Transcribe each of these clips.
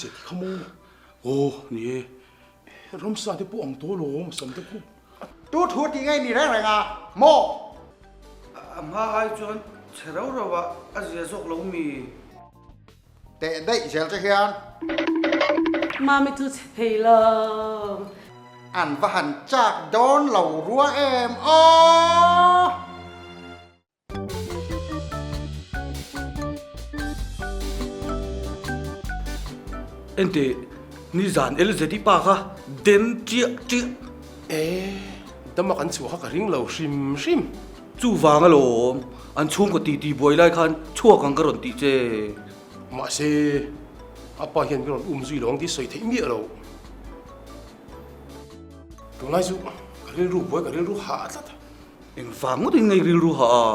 LZ kha maw? Aw ni e, ramsa te pawh ang tawh alawm, sam te khu. Tu thu ti ngei ni reng reng a maw? A hma ai chuan chhe rau rau ah a zia zawk lo mi? Teh daih zel che hian. Mami chu chhe thei lo. An va han chak dawn lo rua em aw! Enteh, nizan LZI pa kha den chiah chiah. E, dama kan chhuah kha ka ring lo hrim hrim. Chuvang alawm, an chhungkaw titi buai lai khan chhuak ang ka rawn tih che. Mahse, a pa hian ka rawn um zui lo ang tih sawi theih miah lo. Tunlai chu ka rilru buai ka rilru hah tlat. Engvang ngawtin ngei rilru ha a?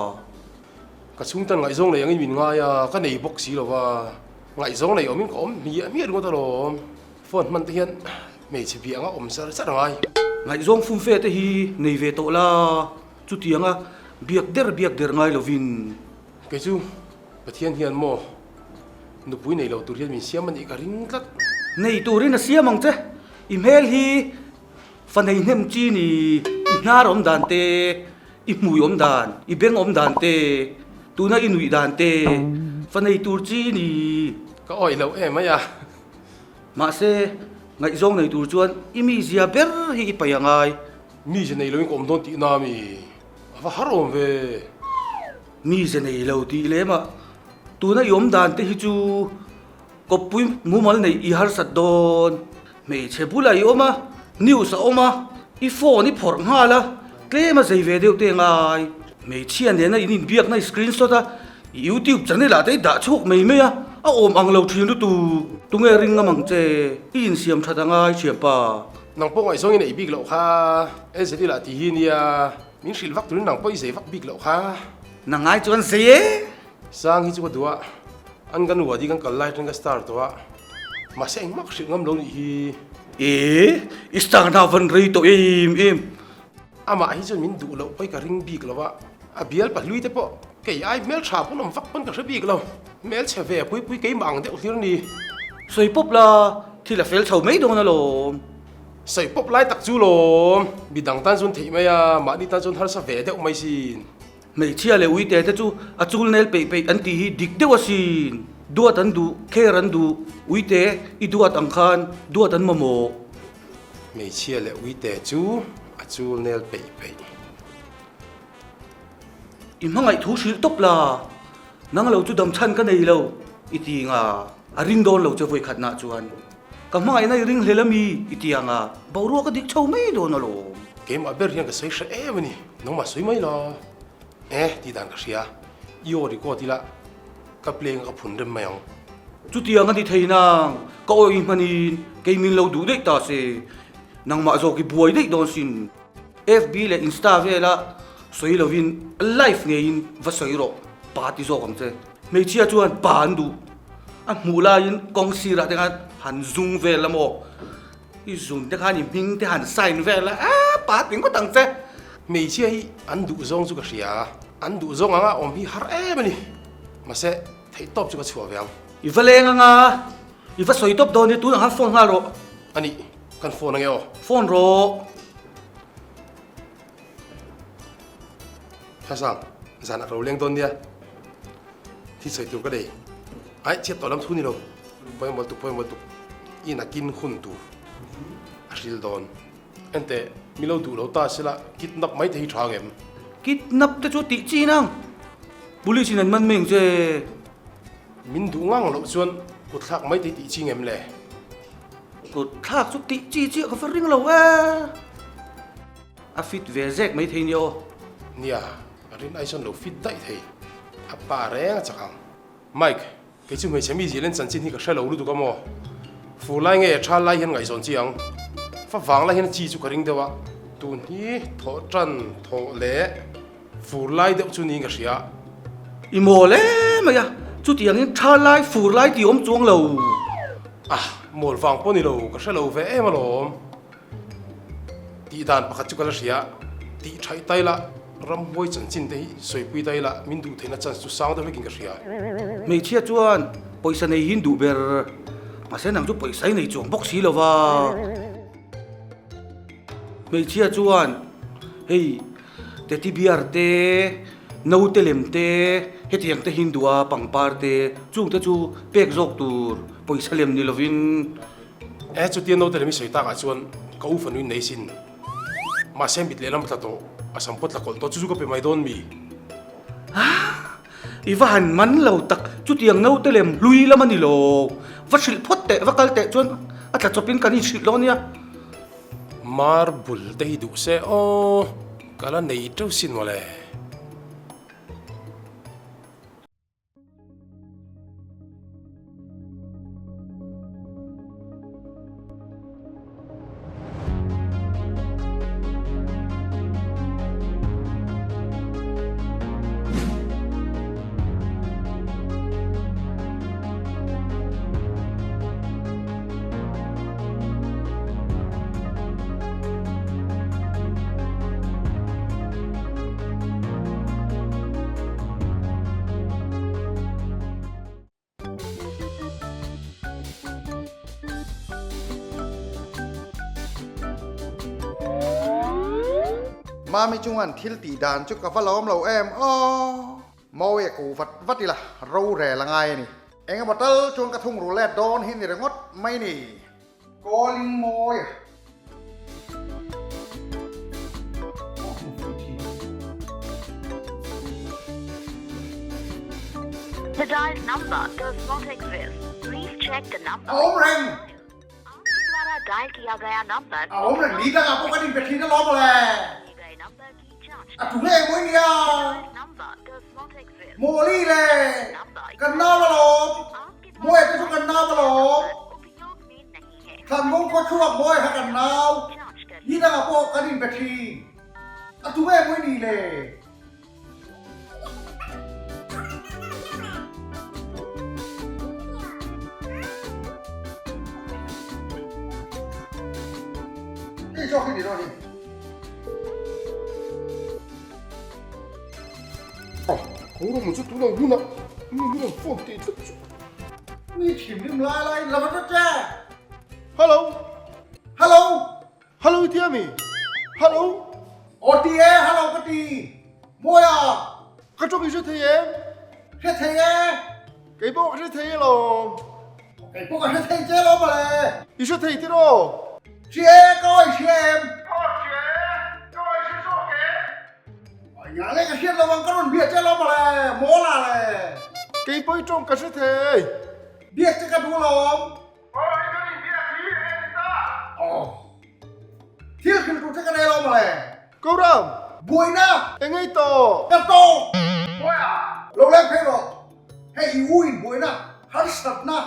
Ka chhungtan ngaihzawng nei angin min ngai a, ka nei bawk si lo va. Ngaihzawng nei awmin ka awm hmiah hmiah ringawt alawm. Phone hman te hian hmeichhe bia anga awm zar zar a ngai. Ngaihzawng fumfe te hi nei ve tawh la, chutianga biak der biak der ngai lovin. Kei chu Pathian hian maw nupui nei lo tur hian min siam a nih ka ring tlat. Nei turin a siam ang che, i hmel hi Fa nei hnem chi ni, i hnar awm dan te, i hmui awm dan, i beng awm dan te, tuna i nuih dan te, fa nei tur chi ni. Ka awih loh em mai a. Mahse, ngaihzawng nei tur chuan i mizia ber hi i paih a ngai. Mizia nei loin ka awm dawn tih na mi? A va har awm ve. Mizia nei lo tih lem a, tuna i awm dan te hi chu Kawppui mumal neih i harsat dawn. Hmeichhe bulah i awm a, news a awm a, i phone i phawrh nghal a, tlem a zei ve deuh te ngai. Hmeichhia nena in inbiakna i screenshot a, i youtube channel ah te i dah chhuak mai mai a, a awm ang lo thin lutuk. Tunge ring ngam ang che, i insiam that a ngai thianpa. Nang pawh ngaihzawng i neih bik loh kha, LZD lah ti hi nia, min hrilh vak turin nang pawh i zei vak bik loh kha. Nang ngai chuan zei e. Sang hi chu ka duh a, an kan uadi kan kal lai atang ka star tawh a, mahse engmah ka hrilh ngam lo nih hi. E, i star na van rei tawh em em. Amah hi chuan min duh loh pawh hi ka ring bik lo a, a bial pahlui te pawh kei ai hmel tha pawn awm vak pawn ka hre bik lo, hmel chhe ve pui pui keimah ang deuh hlir ni. Sawi pawp la, thil a fel chho mai dawn alawm. Sawi pawp lai tak chu lawm, midang tan chuan theih mai a, mahni tan chuan harsa ve deuh mai sin. Hmeichhia leh uite te chu a chul nel peih peih an tih hi dik deuh asin. Duat an duh, care an duh, uite i duat ang khan duat an mamawh. Hmeichhia leh uite chu a chul nel peih peih. I hmangaih thu hrilh tawp la, nang lo chu dam chhan ka nei lo i ti nga, a ring dawn lo che vawikhatnah chuan. Ka hmangaihna i ring hlel ami i ti ang a, boruak a dik chho mai dawn alawm. Keimah ber hian ka sawi hre em a ni, nangmah sawi mai la. E, tih dan ka hria, i aw record ila ka play anga ka phun rem mai ang. Chutiang a ni thei nang, ka awi hmanin kei min lo duh daih ta se, nangmah zawk i buai daih dawn sin. FB leh Insta vela sawi lovin live ngeiin va sawi rawh, pa ti zawk ang che. Hmeichhia chuan pa an duh. A hmuh laiin kawng sirah te khan han zung vel a maw? I zun te khan i hming te han sign vel a, a pa ti ngawt ang che. Hmeichhia hi an duh zawng chu ka hria a, an duh zawng anga awm hi har em a ni. Mahse, theih tawp chu ka chhuah ve ang. I va leng anga, i va sawi tawp dawn nia, tunah khan phone nghal rawh. A nih, kan phone ange aw. Phone rawh. Thlasang, zanah ka lo leng dawn nia. Thil sawi tur ka nei. Ai, chhiat tawh lam thu ni lo. Pawimawh tuk, pawimawh tuk. I nakin hun tur a hril dawn. Enteh, mi lo duh lo ta sela kidnap mai te hi tha ngem? Kidnap te chu tih chi nang. Police in an man mai ang che. Min duh ngang loh chuan kut thlak mai te hi tih chi ngem le? Kut thlak chu tih chi chiah ka va ring lo e. A fit ve zek mai thei nia aw. Nia, rin ai chuan lo fit daih thei. A pa reng a chak ang. Mike, kei chu hmeichhe mi zilin chanchin hi ka hre lo lutuk a maw? Fur lai nge tha lai hian ngaihzawn chi ang. Fa vang lai hian a chi chu ka ring deuh a. Tun hi thawh tan thawh leh fur lai deuh chu niin ka hria. I mawl em mai a, chutiangin tha lai fur lai tih awm chuang lo. Ah, mawl vang pawh ni lo, ka hre lo ve em alawm. Tih dan pakhat chu ka la hria, tih thaih tai la, ramhuai chanchin te hi sawipui tai la, min duh theihna chance chu sang deuh vekin ka hria. Hmeichhia chuan pawisa nei hi an duh ber. Mahse nang chu pawisa i nei chuang bawk si lo va. Hmeichhia chuan hei teddy bear te, naute lem te, hetiang te hi an duh a, pangpar te, chungte chu pek zawk tur pawisa lem ni lovin. E chutia naute lem i sawi takah chuan ka u fanu in nei sin. Mahse mit lehlam tla tawh, a sam pawh tla kawlh tawh chu chu ka pe mai dawn mi? Haa! I va han man lo tak, chutiang naute lem hlui lam a ni lo. Va hrilh phawt teh, va kal teh chuan a tla chawpin kan inhrilh dawn nia. Marble te hi duh se aw, ka la nei teuh sin mawle. Mami chungan thil tih dan chu ka va lawm lo em aw. Mawi a ko vat vat ila, rorel a ngai a ni. Engemaw tal chuan ka thungrul let dawn hi ni ringawt mai ni. Calling Mawia. The dialed number does not exist. Please check the number. A awm reng. Aapke dwara dial kiya gaya number A awm reng ni dangah pawh kan inpe thin alawm mawle. A tu nge mawi nia. Mawli le kan nau alawm. Mawia te chu kan nau alawm. Thlanmawng khaw chhuak mawi kha kan nau. Ni dangah pawh kan inpe thin. A tu nge mawi ni le. Hei zawk hi ni dawn hi. Ah, kawng chu tunang hunah mi hi rawn phone tih tlat chu. Mi thinrim lai lai in la va tlat che. Hello. Hello. Hello i tia mi? Hello. Aw ti e, hello ka ti. Mawia. Ka tawng i hre thei em? Hre thei e. Kei pawh ka hre thei alawm. Kei pawh ka hre thei che alawm mawle. I hre thei tiraw? Hria e, ka awi hria em? Aw hria e, ka awi hre zawk e. Engah le ka hriat lo ang ka rawn biak che alawm mawle, mawla le. Kei pawh i tawng ka hre thei. Biak che ka duh alawm. Aw i kan inbiak hi eng nge ni ta? Aw. Thil hrilh tur che ka nei alawm mawle. Koram! Buaina! Eng ngei tawh? Ka tawh! Buaia! Lo leng phei rawh. Hei i u in buaina harsatna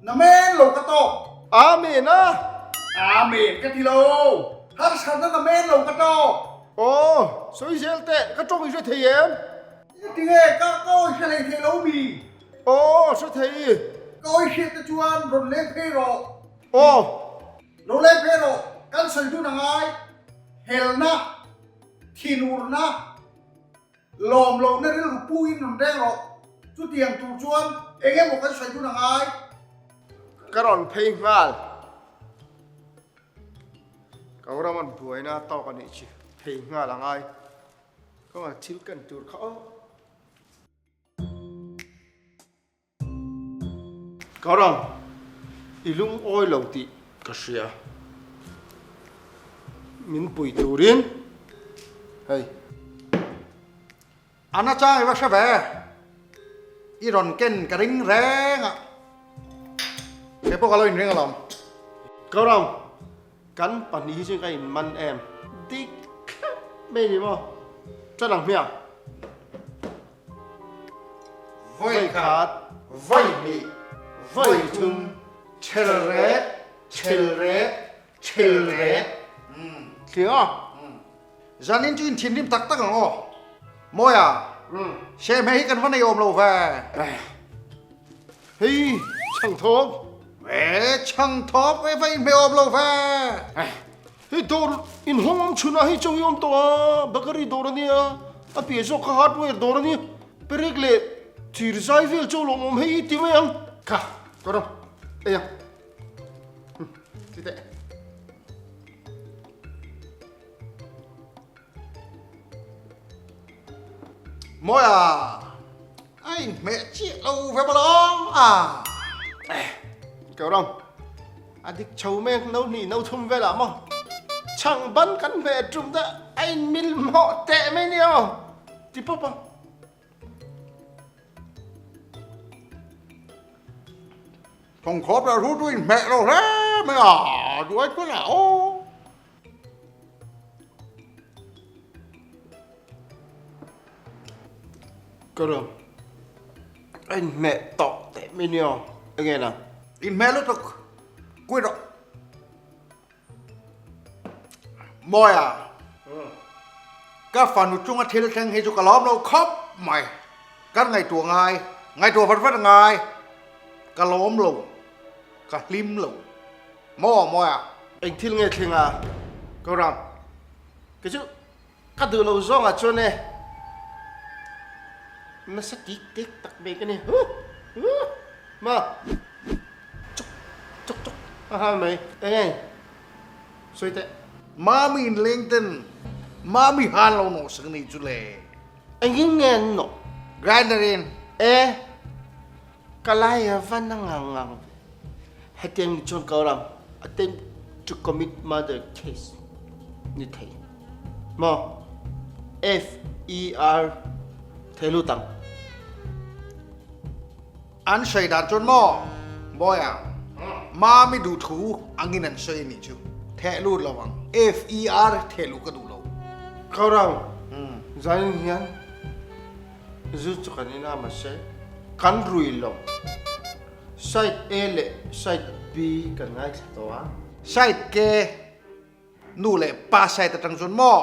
na men lo ka tawk. Amen a! Amen ka ti lo. Harsatna na men lo ka tawk. Aw, sawi zel teh, ka tawng i hre thei em? Tinge ka ka awi hre hlei thei lo mi? Aw, hre thei. Ka awi hriat te chuan rawn leng phei rawh. Aw. Lo leng phei rawh, kan sawi dun a ngai. Helna, thinurna, lawm lohna rilru puin rawn reng rawh. Chutiang tur chuan eng emaw kan sawi dun a ngai. Ka rawn phei nghal. Koraman buaina tawk a nih chu phei nghal a ngai. Kawnga thil kan tur kha aw. Karam, i lungawi lo tih ka hria. Min pui turin hei. A na chang i va hre ve. I rawn ken ka ring reng a. Kei pawh ka lo inring alawm. Karam, kan pahnih hi chuan ka inman em? Dik thlap mai ni maw? Ṭan ang hmiang. Vawi khat, vawi hnih, vawi thum, chel rek, chel rek, chel rek. Thlir a. Zanin chu inthinrim tak tak ang aw. Mawia, Sehmeh hi kan va nei awm lo ve. Hei, chhang thawp. E, chhang thawp e va inhmeh awm lo ve. Hei dawr inhawng awm chhunah hei chaw hi awm tawh a, bakery dawr a nia, a piah zawk kha hardware dawr a nia, perek leh thir zai vel chaw lawm awm hei i ti mai ang. Kha, ka rawh, ei ang. Mawi a, a inhmeh chiah lo ve bawlh a. Keu ram, a dik chho mek no hnih no thum velah maw chhang ban kan hmeh tum te a inmil hmawh teh mai nia aw ti pawp a. Thawngkhawp lah ru chu inhmeh lo hle mai a, duai chuan a aw. Ka rawng a inhmeh tawh teh mai nia enge na? Inhmeh lutuk kuih rawh. Mawi a, ka fanu chunga thil thleng hi chu ka lawm lo khawp mai. Kan ngaihtuah ngai, ngaihtuah vat vat ngai. Ka lawm lo, ka hlim lo. Maw mawi a. Eng thil nge thleng a, Koram? Kei chu ka duh lo zawng ah chuan e nasa tik tek tak mai ka ni. Huh! Huh! Ma! Chuk chuk chuk a hal mai. Eng eng? Sawi teh. Mami inleng ten Mami han lo nawh sak ni chu le. Engin nge an nawh? Grinder in. E, ka lai a va na ngang ngang ve. Hetiang ni chuan ka ram attempt to commit murder case ni thei maw? FER thei lut ang. An sawi dan chuan maw Bawiha, Mami duh thu angin an sawi anih chu. Theh lut lo ang. FER theh luh ka duh lo. Kaurang, Zanin hian zu chu kan in a mahse kan rui lo. Side A leh Side B kan ngaithla tawh a. Side K nu leh pa side atang chuan maw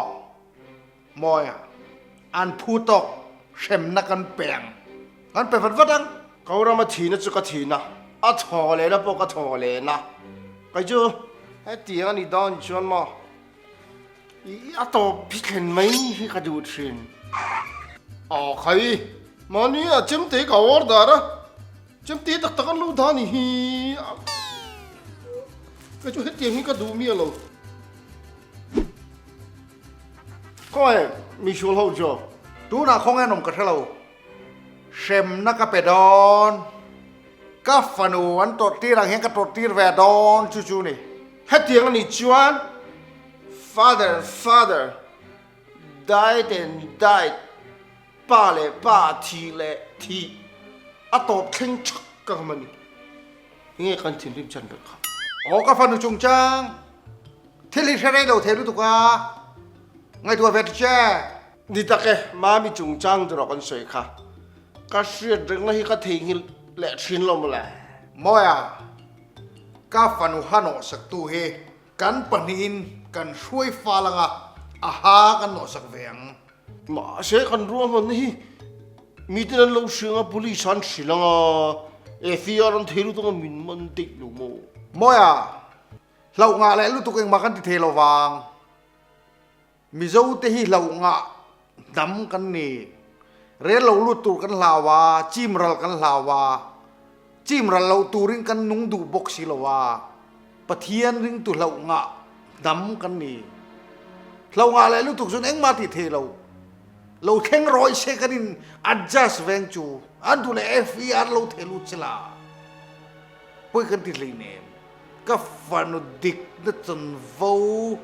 Mawi a, an phu tawk hremna kan pe ang, kan pe vat vat ang. Ko rama thihna chu ka thihna, a thaw lehna pawh ka thaw lehna. Kei chu hetiang a ni dawn chuan maw i a tawp hi thlen mai hi ka duh thin. Aw khai, mahni a chemte ka order a, chemte tak tak an lo dah ni hi. Kei chu hetiang hi ka duh miah lo. Khawnge misual ho chu? Tunah khawnge an awm ka hre lo. Hremna ka pe dawn. Ka fanu an tawrh tir ang hian ka tawrh tir ve dawn chu chu ni. Hetiang a nih chuan father and father, died and died, pa leh pa, thih leh thih a tawp thleng thak ka ngam a ni. Enge kan thinrim chan ber kha? Aw ka fanu chungchang thil hi hre rei lo thei lutuk a, ngaihtuah ve ta che. Ni tak e, Mami chungchang tur a kan sawi kha ka hriat rengna hi ka theihnghilh leh thin lo mawle. Mawia, ka fanu ha nawhsak tu hi kan pahnihin kan hruai fal anga a ha kan nawhsak ve ang. Mahse kan ruahmanna hi miten an lo hria anga police an hrilh anga FIR an thei lutuk anga min man daih lo maw? Mawia, hlauh ngah leh lutuk engmah kan ti thei lo vang. Mizo te hi hlauh ngah hnam kan ni. Rel lo lut tur kan hlau a, chim ral kan hlau a, chim ral loh turin kan nung duh bawk si lo a, Pathian ringtu hlauh ngah hnam kan ni. Hlauh ngah leh lutuk chuan engmah tih thei lo. Lo thleng rawih se kan in adjust veng chu an duh leh FER lo thei lut se la. Pawi kan ti hleinem. Ka fanu dik na chanvo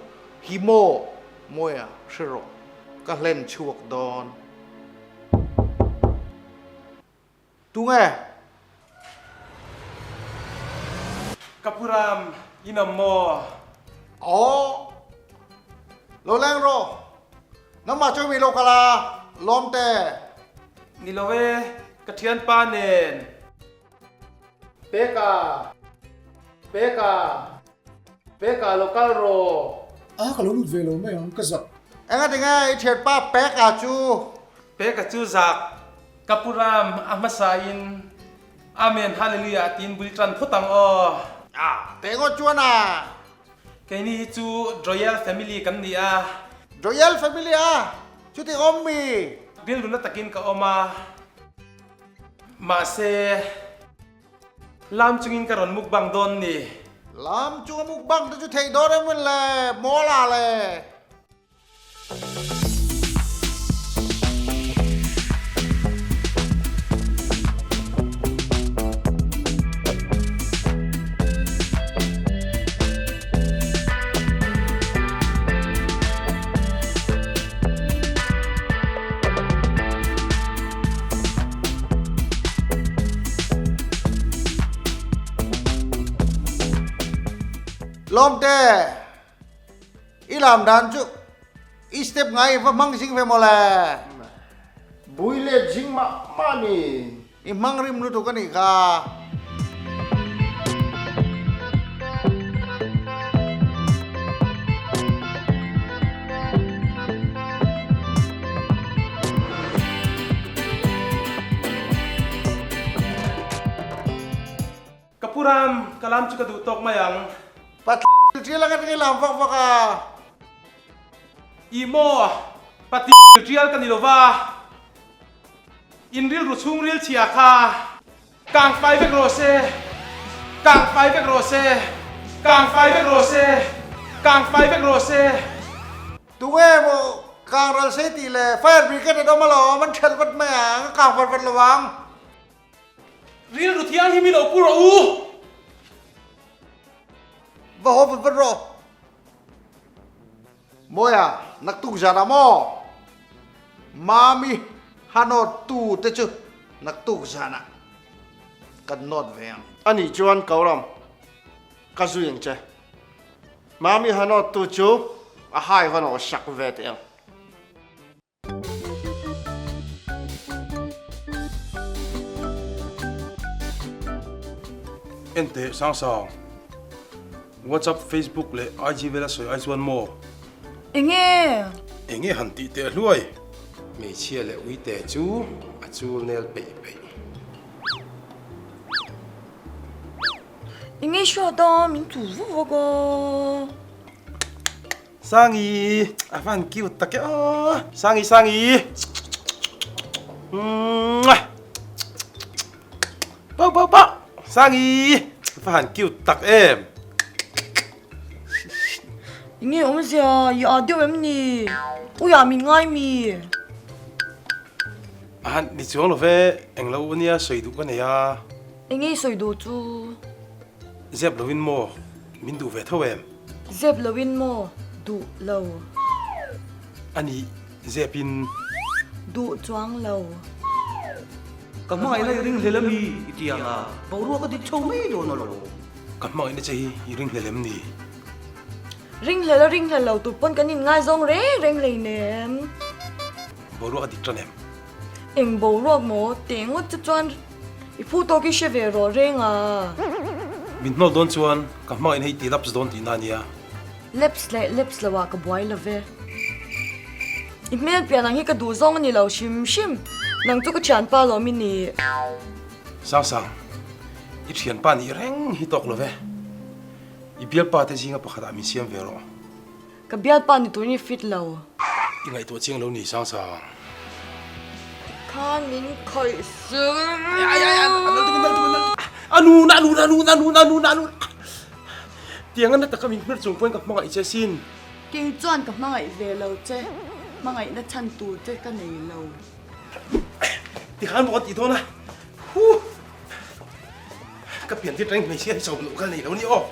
hi maw Mawia hre rawh ka hlen chhuak dawn. Tunge? Ka pu Ram, i nawm maw? Aw, lo leng rawh. Nangmah chu mi lo kal a, lawm te. Ni lo e, ka thianpa nen. Peka! Peka! Peka lo kal rawh. A, ka lo lut ve lo mai ang, ka zak. Engatinge i thianpa Peka chu? Peka chu zak. Ka pu Ram, a hmasa in Amen Hallelujah tiin bul tan phawt ang aw. A, teh ngawt chuan a. Keini hi chu Royal Family kan ni a. Royal Family a? Chuti awm mi? Rilru na takin ka awm a. Mahse, lam chungin ka rawn mukbang dawn ni. Lam chunga mukbang te chu theih dawn em le, Mawla le. Lawmte, i lam dan chu i step ngai i va hmang zing ve mawle. Bui let zing mah mah ni. I hmang rim lutuk a nih kha. Ka pu Ram, ka lam chu ka duh tawk mai ang. Pathian tial anga ka lam vak vak a. I maw, Pathian tial ka ni lo va. In rilru chhungril chhia kha kang fai vek rawh se, kang fai vek rawh se, kang fai vek rawh se, kang fai vek rawh se. Tunge maw kang ral se tih leh fire brigade an awm alawm, an ṭhelh vat mai ang, a kang vat vat lo ang. Rilru thianghlim hi lo pu rawh u. Va haw vat vat rawh. Mawia, naktuk zanah maw? Mami ha nawt tu te chu naktuk zanah kan nawt ve ang. A nih chuan Kauram, ka zui ang che. Mami ha nawt tu chu a hai va nawh sak ve teh ang. Enteh Sangsang, WhatsApp, Facebook leh IG vela sawi ai chuan maw? Enge? Enge han tih teh hluai? Hmeichhia leh uite chu a chul nel peih peih. Enge hriat a, min tu vak vak a. Sangi, a van cute tak e aw. Sangi, Sangi. Pau pau pau. Sangi, a van cute tak em. Enge awmzia, i ah deuh em ni? Uiah min ngai mi. A ni chuang lo ve, englo ania sawi duh ka nei a. Enge i sawi duh chu? Zep lovin maw, min duh ve tho em? Zep lovin maw, duh lo. A nih, zep in. Duh chuang lo. Ka hmangaihna i ringhlel ami i ti ang a, boruak a dik chho mai dawn alawm. Ka hmangaihna che hi i ringhlel em ni? Ringhlel a ringhlel lo tur pawn kan inngaizawng reng reng hleinem. Boruak a dik tan em? Eng boruak maw? Teh ngawt chu chuan i phu tawk i hre ve rawh reng a. Min hnawl dawn chuan ka hmangaihna hi ti laps dawn tihna a nia. Laps leh laps lo ah ka buai lo ve. I hmel pian ang hi ka duh zawng a ni lo hrim hrim. Nang chu ka thianpa lawm i ni. Sangsang, i thianpa nih reng hi tawk lo ve. I bialpa te zinga pakhat ah min siam ve rawh. Ka bialpa ni turin i fit lo. I ngaihtuah chiang lo ni sang sang. Tikhan min khawih sur. Ai ai ai a nu na nu na nu na nu na nu na nu tiang a na taka min hmer chung pawhin ka hmangaih che sin. Kei chuan ka hmangaih ve lo che, hmangaihna chhan tur che ka nei lo. Tikhan maw kan tih dawn a, huh ka pian tir tangin hmeichhia hi chauh loh ka nei lo ni aw.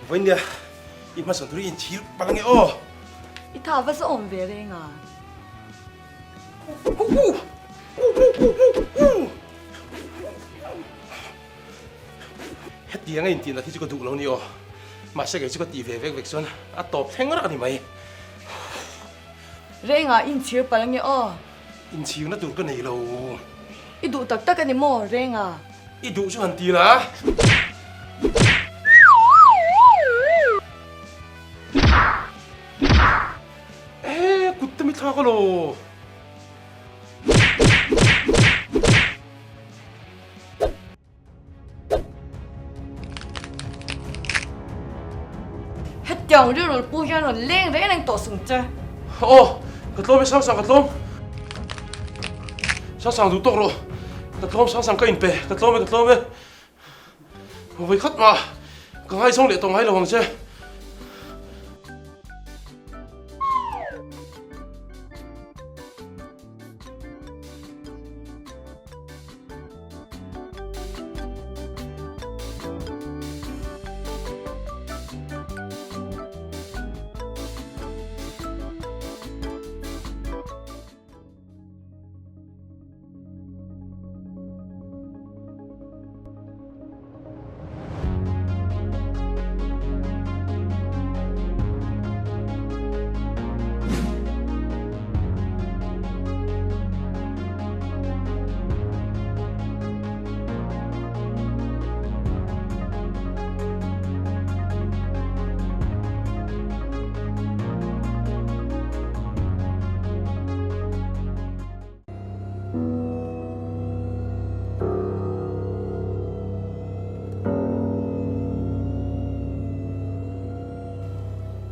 Vawinia i hmasawn tur hi inchhir palh ange aw. I tha va zawm ve reng a. Hetiang a intihna hi chu ka duh lo ni aw. Mahse kei chu ka tih ve vek vek chuan a tawp thleng rak a ni mai. Rengah inchhir palh ange aw. Inchhirna tur ka nei lo. I duh tak tak a ni maw Renga? I duh chu han ti la. Ehe kut te mi thlak alaw. Hetiang rilru pu hian rawn leng reng reng tawh sung che. Aw, ka tlawm e Sangsang ka tlawm. Sangsang duh tawk rawh. Ka tlawm Sangsang ka inpe, ka tlawm e ka tlawm e. Vawi khat mah ka ngaizawng leh tawh ngai lo ang che.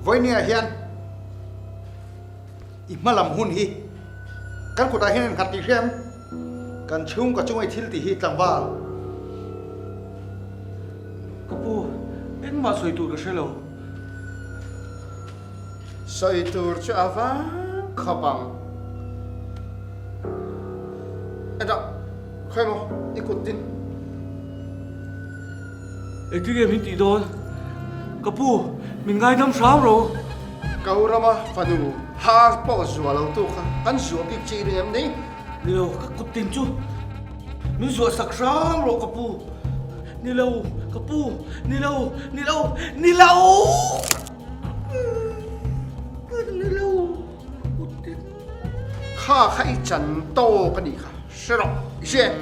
Vawinia hian i hmalam hun hi kan kutah hian innghat tih hriam kan chhungkaw chunga i thil tih hi tlangval. Ka pu, engmah sawi tur ka hre lo. Sawi tur chu a vang khawp ang. Enda, khawi maw i kut din. Engtin nge min tih dawn? Ka pu, min ngaidam hram ro. Kaurama fanu har pawh zuah lo tu kha kan zuah bik chi ring em ni? Ni lo, ka kut tin chu min zuah sak hram rawh ka pu. Ni lo, ka pu, ni lo, ni lo, ni lo! Ni lo, ka kut tin. Kha kha i chan tawk a nih kha. Hre rawh, i hria em?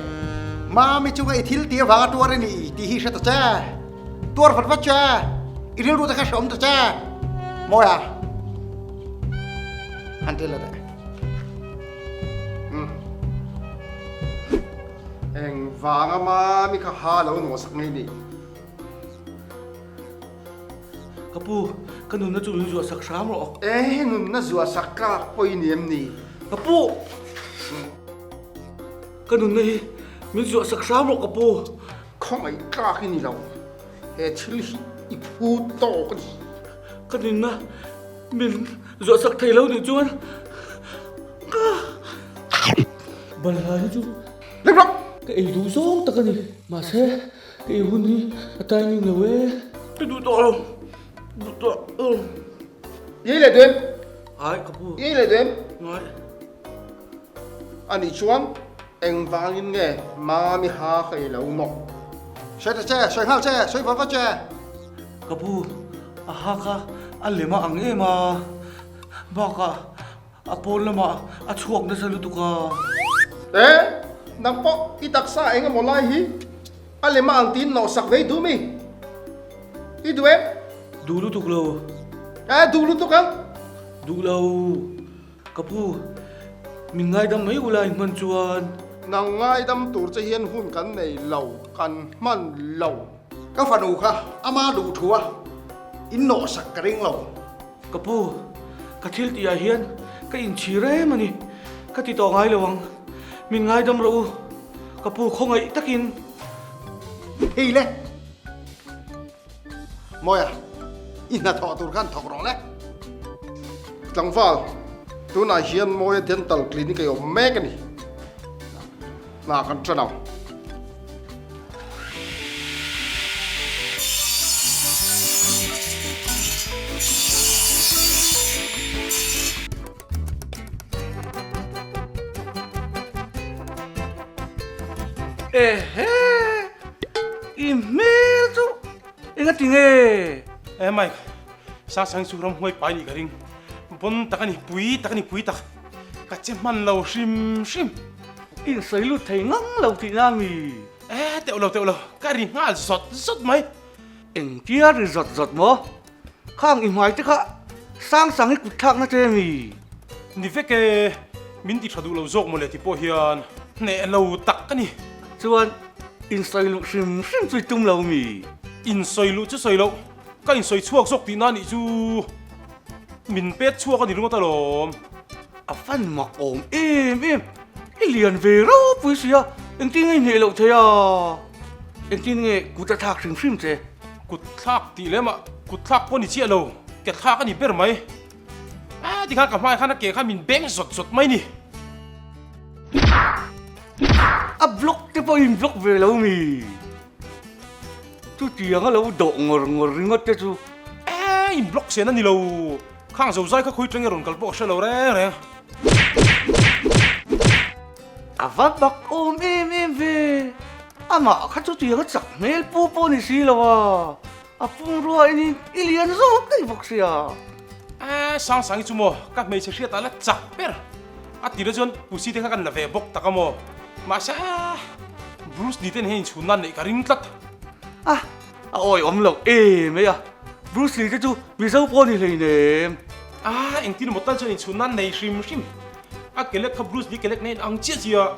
Mami chunga i thil tih avanga tuar i ni tih hi hre ta che. Tuar vat vat che. I rilru te kha hreawm ta che. Mawi a? Han ti la teh. Umm. Eng vanga Mami kha ha lo nawhsak ngei ni? Ka pu, ka nunna chu min zuah sak hram rawh. E, nunna zuah sak tlak pawh i ni em ni? Ka pu, ka nunna hi min zuah sak hram rawh ka pu. Khawngaih tlak i ni lo, he thil hi i phu tawk a ni. Ka nunna min zuah sak thei lo nih chuan ka balhla hi chu ka ei duh zawng tak a ni. Mahse. Ka ei hun hi a timing lo e. Ka duh tawh lo. Duh tawh lo. I ei leh duh em? Ai ka pu. I ei leh duh em? Ngai. Ani chuan engvangin nge mami ha ka ei lo nawk? Sawi ta che, sawi nghal che, sawi va va che. Ka pu, a ha kha a lem a ang em a, bakah A pawn lamah a chhuak nasa lutuk a. E, nang pawh i taksa eng emaw lai hi a lem a ang tiin nawhsak vei duh mi? I duh em? Duh lutuk lo. E, duh lutuk ang. Duh lo. Ka pu, min ngaidam mai ula i hman chuan. Nang ngaidam tur che hian hun kan nei lo, kan hman lo. Ka fanu kha ama duh thu a in nawhsak ka ring lo. Ka pu, ka thil tihah hian ka inchhir em a ni. Ka ti tawh ngai lo ang. Min ngaidam rawh u. Ka pu khawngaih takin. Hei le. Mawia, i hnathawh tur khan thawk rawh le. Tlangval, tunah hian Mawia Dental Clinic a i awm mek a ni. Hna kan ṭan ang. Ehe! I hmel chu engati nge? E Mike, Sasang chu ramhuai pai nih ka ring. Bon tak a ni, pui tak a ni, pui tak. Ka che hman lo hrim hrim. I insawi lut thei ngang lo tihna mi? E, teuh lo teuh lo, ka ri nghal zawt zawt mai. Engtia ri zawt zawt maw? Khang i hmai te kha sang sang i kut thlakna che mi? Ni vek e, min ti tha duh lo zawk mawle ti pawh hian hneh lo tak ka ni. Chuan insawi luh hrim hrim chu i tum lo mi? Insawi luh chu sawi loh, ka insawi chhuak zawk tihna nih chu min pet chhuak a ni ringawt alawm. A fan mak awm em em, i lian ve ropui sia, engtin nge i hneh loh thei a? Engtin nge kut a thlak hrim hrim che? Kut thlak tih lem ah kut thlak pawh a ni chiah lo, ke thlak a ni ber mai. A tikhan ka hmai khan a ke khan min beng zawt zawt mai ni. A block te pawh in block ve lo mi? Chutiang a lo dawh ngawr ngawr ringawt te chu. E, in block sen a ni lo. Khang zo zai kha khawi tenge rawn kal pawh ka hre lo reng reng. A va bak awm em em ve. Amah kha chutiang a chak hmel pu pawh ni si lo a. A pumrua in i lian zawk daih bawk sia. E, Sangsangi chu maw ka hmeichhe hriatah la chak ber. A tirah chuan pusi te kha kan la ve bawk tak a maw. Mahse Bruce Lee te nen hian inchhun nan neih ka ring tlat. A, a awihawm loh em mai a. Bruce Lee te chu Mizo pawh ni hleinem. A, engtin emaw tal chuan inchhun nan nei hrim hrim. A kelek kha Bruce Lee kelek nen ang chiah chiah.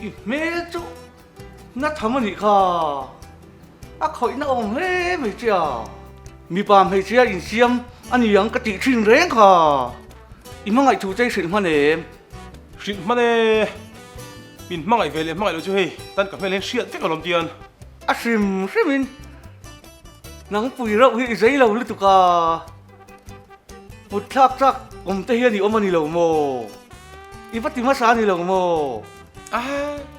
I hmel chu na tham a nih kha. A khawihna awm hle mai che a. Mipa hmeichhia insiam a ni ang ka tih thin reng kha. I hmangaih thu che i hrilh hman em? Hrilh hman e. Min hmangaih ve leh hmangaih loh chu hei tan ka hmel hian hriat vek alawm tian. A hrim hrimin nangpui reuh hi i zei lo lutuk a. Kut thlak chak awm te hian i awm a ni lo maw? I va ti hmasa a ni lo maw? A,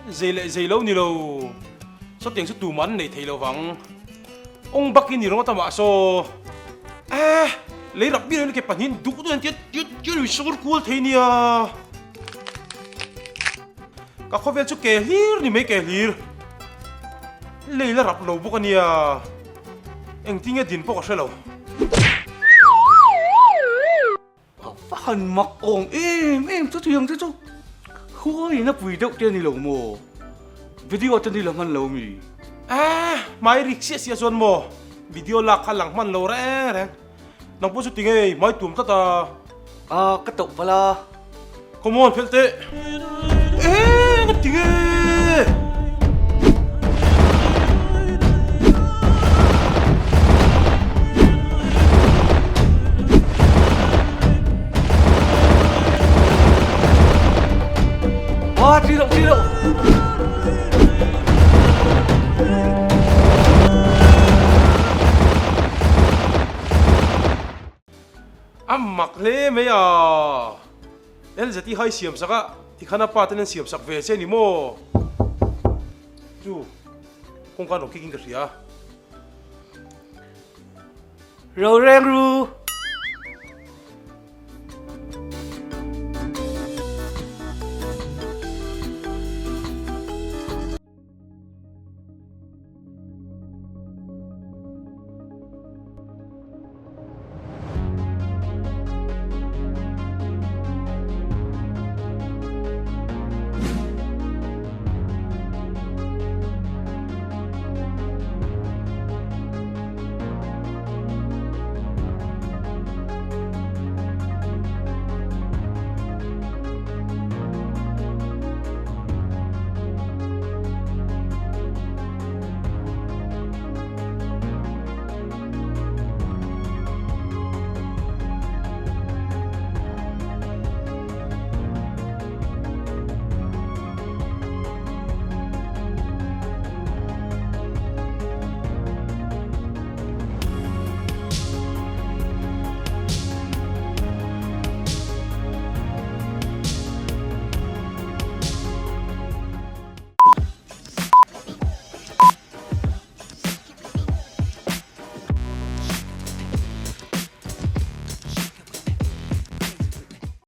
zei leh zei lo ni lo. Sawtiang chu tumah an nei thei lo vang. Awng bak in i rawng ata mah saw. A, lei rap bial in ke pahnihin duk duk an tia tia tia lui sawr kual thei nia. Ka khawvel chu ke hlir ni mai ke hlir. Lei la rap lo bawk a nia. Engtinge din pawh ka hre lo. A va han mak awm em em chu thiang te chu huaiin a pui deuh te a ni lo maw? Video te ni la hman lo mi? Ah, hmai rik siah siah chuan maw video lak kha lang hman lo reng reng. Nang pawh chu ti ngei hmai tum tlat a. Ah, ka tauh palh a. Come on, phelh teh. Eh, ka ti nge. Ah, chi loh, chi loh. A mak hle mai a, LZI hai siam sak a, tikhan a pa ten an siam sak ve che ni maw? Chu kawngka an rawn kick in ka hria. Ro reng ru.